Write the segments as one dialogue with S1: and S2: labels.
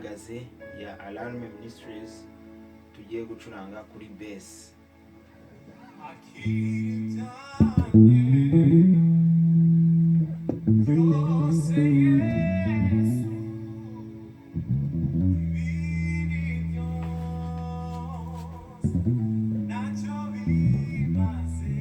S1: Yigaragaze ya Alarm Ministries tugiye gucuranga kuri bass.
S2: Byose Yesu, ibindi byose ntacyo bimaze,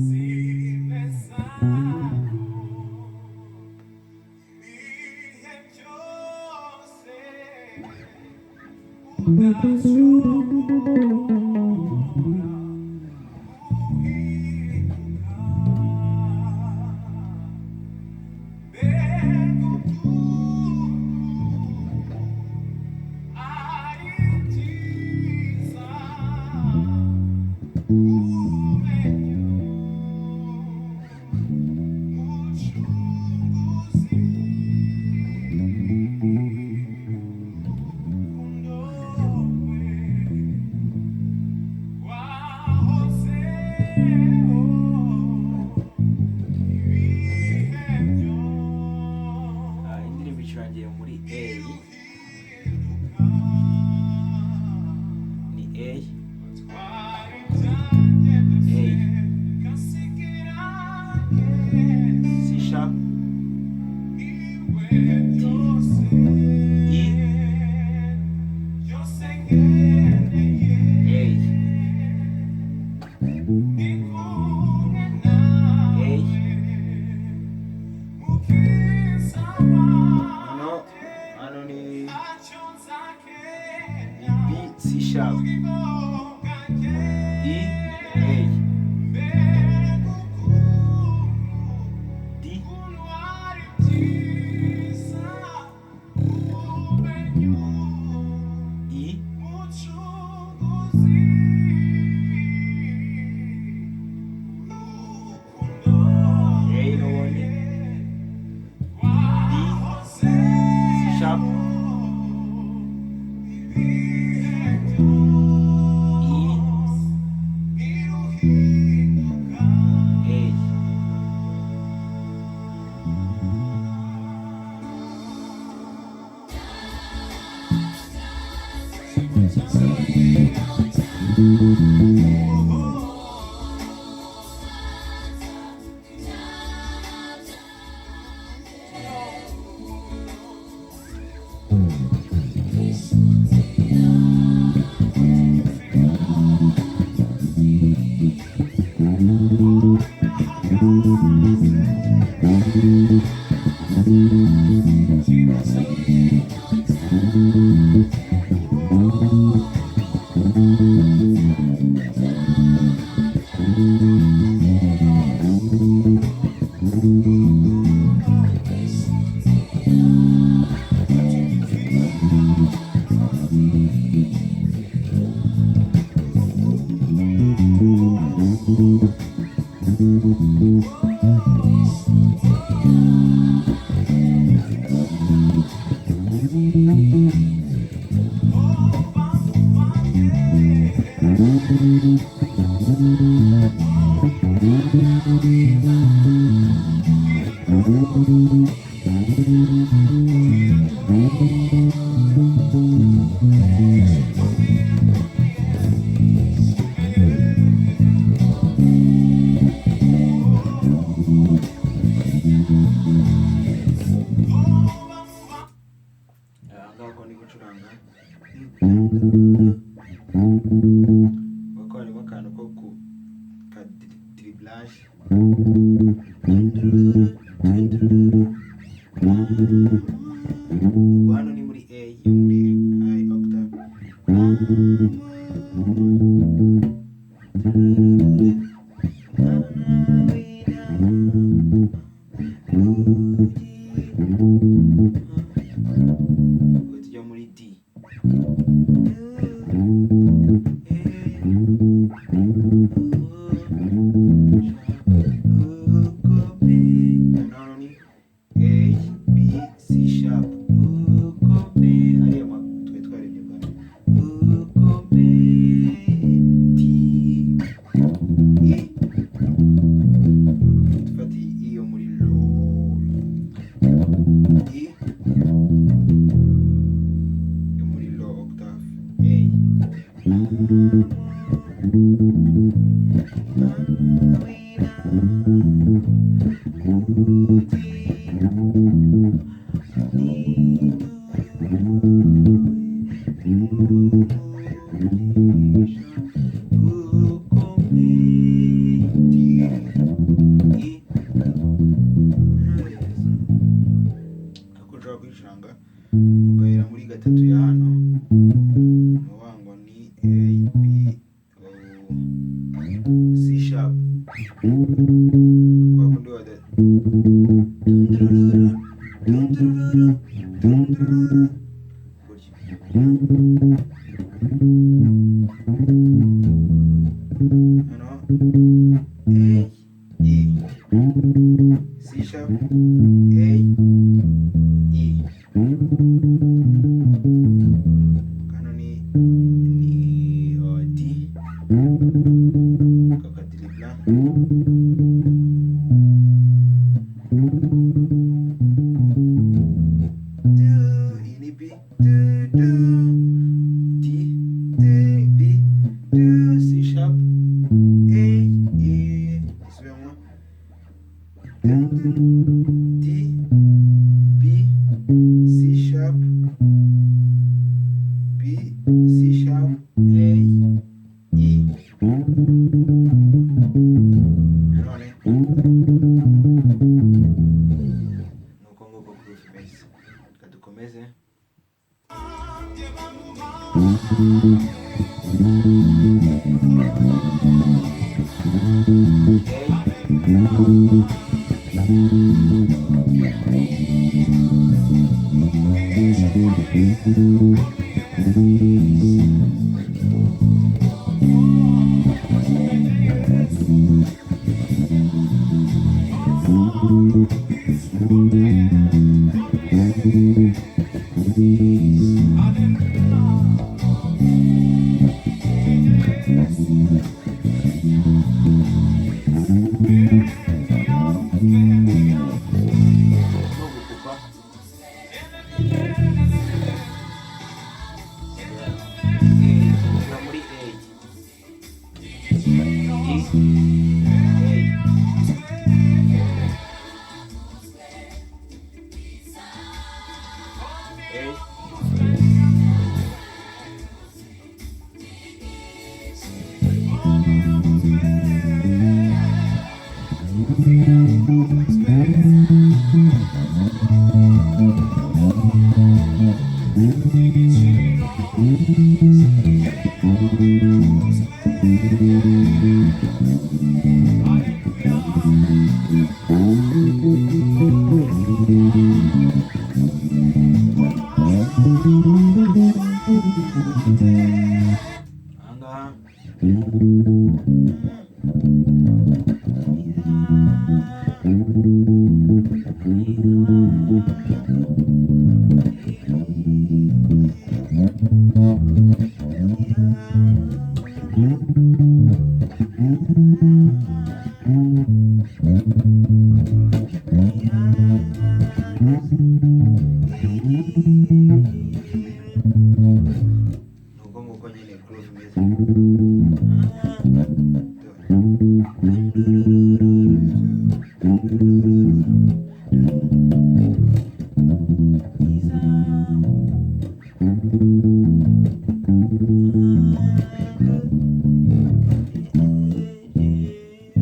S2: zimesako ibihe byose udashobora guhinduka. Mbega ukuntu ari byiza kumenya Umucunguzi, urukundo rwe rwahozeho ibihe byose.
S1: Indirimbo icurangiye muri A, ni A, A, C sharp, D, E, A, A. Hano ni B, C sharp, E, A, D, E, A n'ubundi, D, C sharp, E, A. Aha ngaha ko ndi gucuranga kuko harimo akantu ko ku ka dribblage. Ubwo hano ni muri A yo muri high octave. Ubwo tujya muri D. sharp, A, E. Kano ni D, kakadiribla. Iyi ni B, D, D, D, B, D, C sharp, A, E, isubiramo D, B, C sharp, B, C sharp, A, E. Nanone nuko nguko groove imeze. Reka dukomeze. A, no gukupa. A, tuva muri A, E, A, A, ahangaha nuko nguko nyine groove imeze.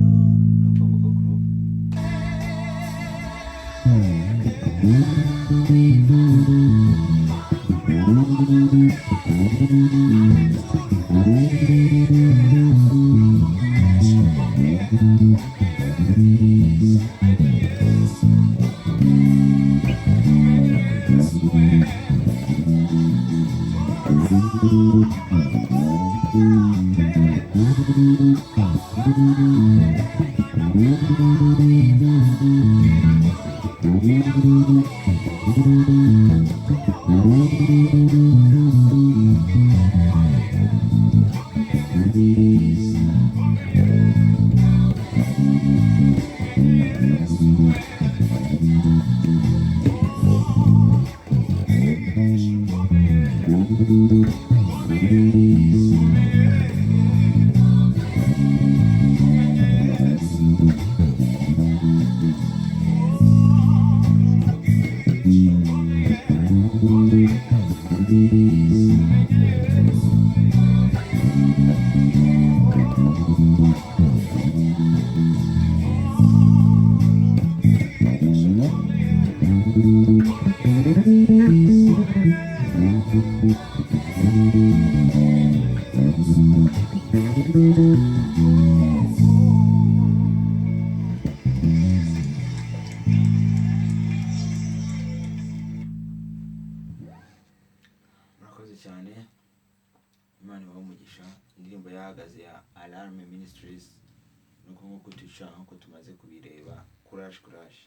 S1: Nuko nguko groove. Murakoze cyane, Imana ibahe umugisha. Indirimbo yahagaze ya Alarm Ministries, nuko nk'uko tuyicuranga, nk'uko tumaze kubireba. Courage, courage.